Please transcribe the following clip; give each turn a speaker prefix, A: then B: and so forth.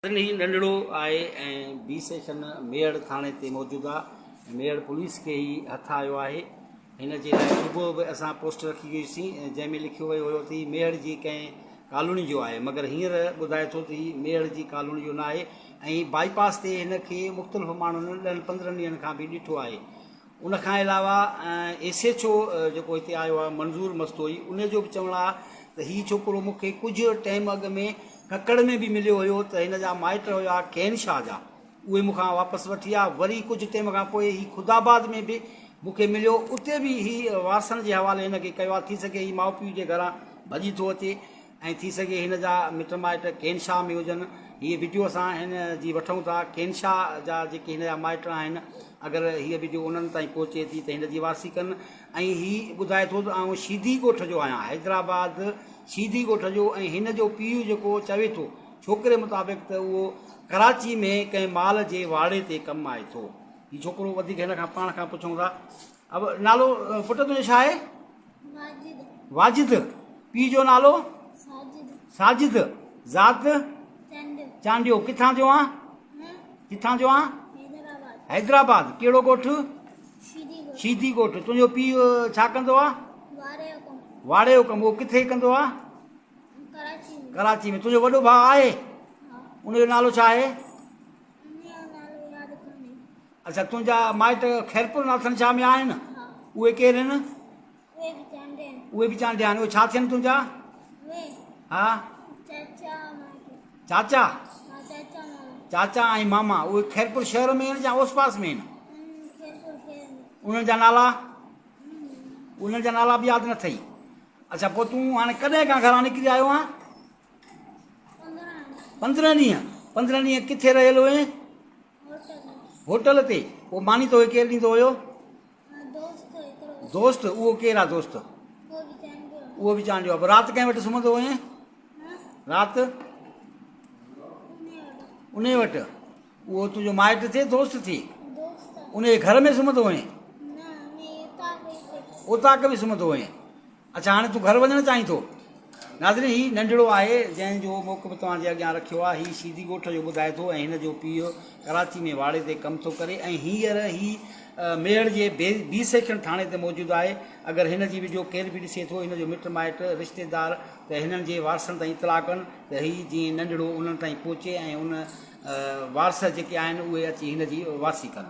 A: هي ننڍڙو آهي ۽ B section Mehar ٿاڻي تي موجود آ ميهڙ پوليس کي هي هٿ آيو آهي هن جي لاء صبح به اسان پوسٽ رکي هئي سين جنهن ۾ لکيو ويو هيو ته هي ميهڙ جي ڪنهن ڪالوني جو آهي مگر هينئر ٻڌائي ٿو ته هي ميهڙ جي ڪالوني جو نه آهي ۽ بائي پاس تي هن کي مختلف ماڻهن ڏهن پندرهن ڏينهن کان به ڏٺو آهي ان کان علاوه ايس ايڇ او جيڪو هتي آيو آهي منظور مستوئي ان جو به چوڻ آهي ته هي ڇوڪرو مون کي ڪجهه ٽائيم اڳ ۾ ڪڪڙ ۾ به مليو هيو ته هن جا مائٽ هيا ڪين شاهه جا اهي مون کان واپس وٺي آيا وري ڪجهه ٽائيم کان پوء هي خدا آباد ۾ به مون کي مليو اتي به هي وارثن جي حوالي هن کي ڪيو آهي ٿي سگهي هي ماء پيء جي گهران ڀڄي ٿو اچي ۽ ٿي سگهي هن جا مٽ مائٽ ڪين شاهه ۾ هجن. هيء وڊيو اسان هن جي وٺون ٿا. ڪين شاهه جا جيڪي هن جا مائٽ آهن اگر هيء وڊيو انهن تائين پهچي ٿي ته هن جي وارثي ڪن ۽ هي ٻڌائي ٿو ته آئون شيدي ڳوٺ جو آهيان حيدرآباد شيدي ڳوٺ جو ۽ هن جو پيء جيڪو چوي ٿو ڇوڪري مطابق ته اهو ڪراچي ۾ ڪنهن مال جي واڙي تي ڪم آئي ٿو. هي ڇوڪرو وڌيڪ هن کان پاڻ کان پڇون ٿا. اب نالو پٽ تنهنجو ڇا آهي؟
B: واجد.
A: واجد پيء جو نالو؟
B: ساجد.
A: ساجد ذات؟
B: چانڊيو.
A: چانڊيو ڪٿان جو آن؟ ڪٿان جو آن؟
B: حيدرآباد.
A: حيدرآباد ڪهڙو ڳوٺ؟
B: شيدي ڳوٺ.
A: شيدي ڳوٺ تنهنجو پيء ڇا ڪندو آ؟
B: واڙي جو ڪم.
A: واڙي جو ڪم اهو ڪٿي ڪندو آ؟
B: ڪراچي ۾.
A: ڪراچي ۾ تنهنجو وڏو ڀاء آهي؟
B: ها.
A: ان جو نالو ڇا آهي؟
B: ان جو نالو ياد ڪونهي.
A: اڇا تنهنجا مائٽ خيرپور ناٿن شاهه ۾ آهن؟
B: ها.
A: اهي ڪير آهن؟
B: اهي به چانڊيا آهن.
A: اهي به چانڊيا آهن. اهي ڇا ٿين تنهنجا؟
B: اهي
A: ها.
B: چاچا ماما.
A: چاچا؟
B: ها چاچا ماما.
A: چاچا ۽ ماما اهي خيرپور شهر ۾ آهن يا اوس پاس ۾ آهن؟
B: خيرپور شهر ۾.
A: انهن جا نالا؟ انهن جا نالا به ياد نه اٿئي. اڇا پوء تون هاڻي ڪڏهن کان گهران نڪري آيو آهين؟ 15 ڏينهن. 15 ڏينهن ڪٿي رهيل هئين؟ هوٽل تي. پوء ماني توکي ڪير ڏيندو هيو؟ دوست. اهو ڪير آ دوست؟ اهو به چانڊيو آ. پوء رات ڪنهن وٽ سمهندو هئين؟ رات انهي وٽ. اهو تنهنجو مائٽ ٿئي دوست ٿئي؟ انهي جي گهر ۾ سمهندو هئين؟ اوطاق ۾ سمهندو هئين. اڇا هاڻي تون گهر وڃڻ چاهين ٿو؟ ناظرين هي ننڍڙو آهي جنهن جو موقف توهان جي اڳيان رکيو آهي هي شيدي ڳوٺ جو ٻڌائي ٿو ۽ هن جو پيء ڪراچي ۾ واڙي تي ڪم ٿو ڪري ۽ هينئر هي ميهڙ جي بي سيڪشن ٿاڻي تي موجود آهي اگر هن جي وڊيو ڪير به ڏسي ٿو هن جو مٽ مائٽ رشتيدار ته هنن جي وارثن تائين اطلاع ڪن ته هي جيئن ننڍڙو انهن تائين پهچي ۽ ان وارث جيڪي آهن اهي اچي هن جي وارثي ڪن.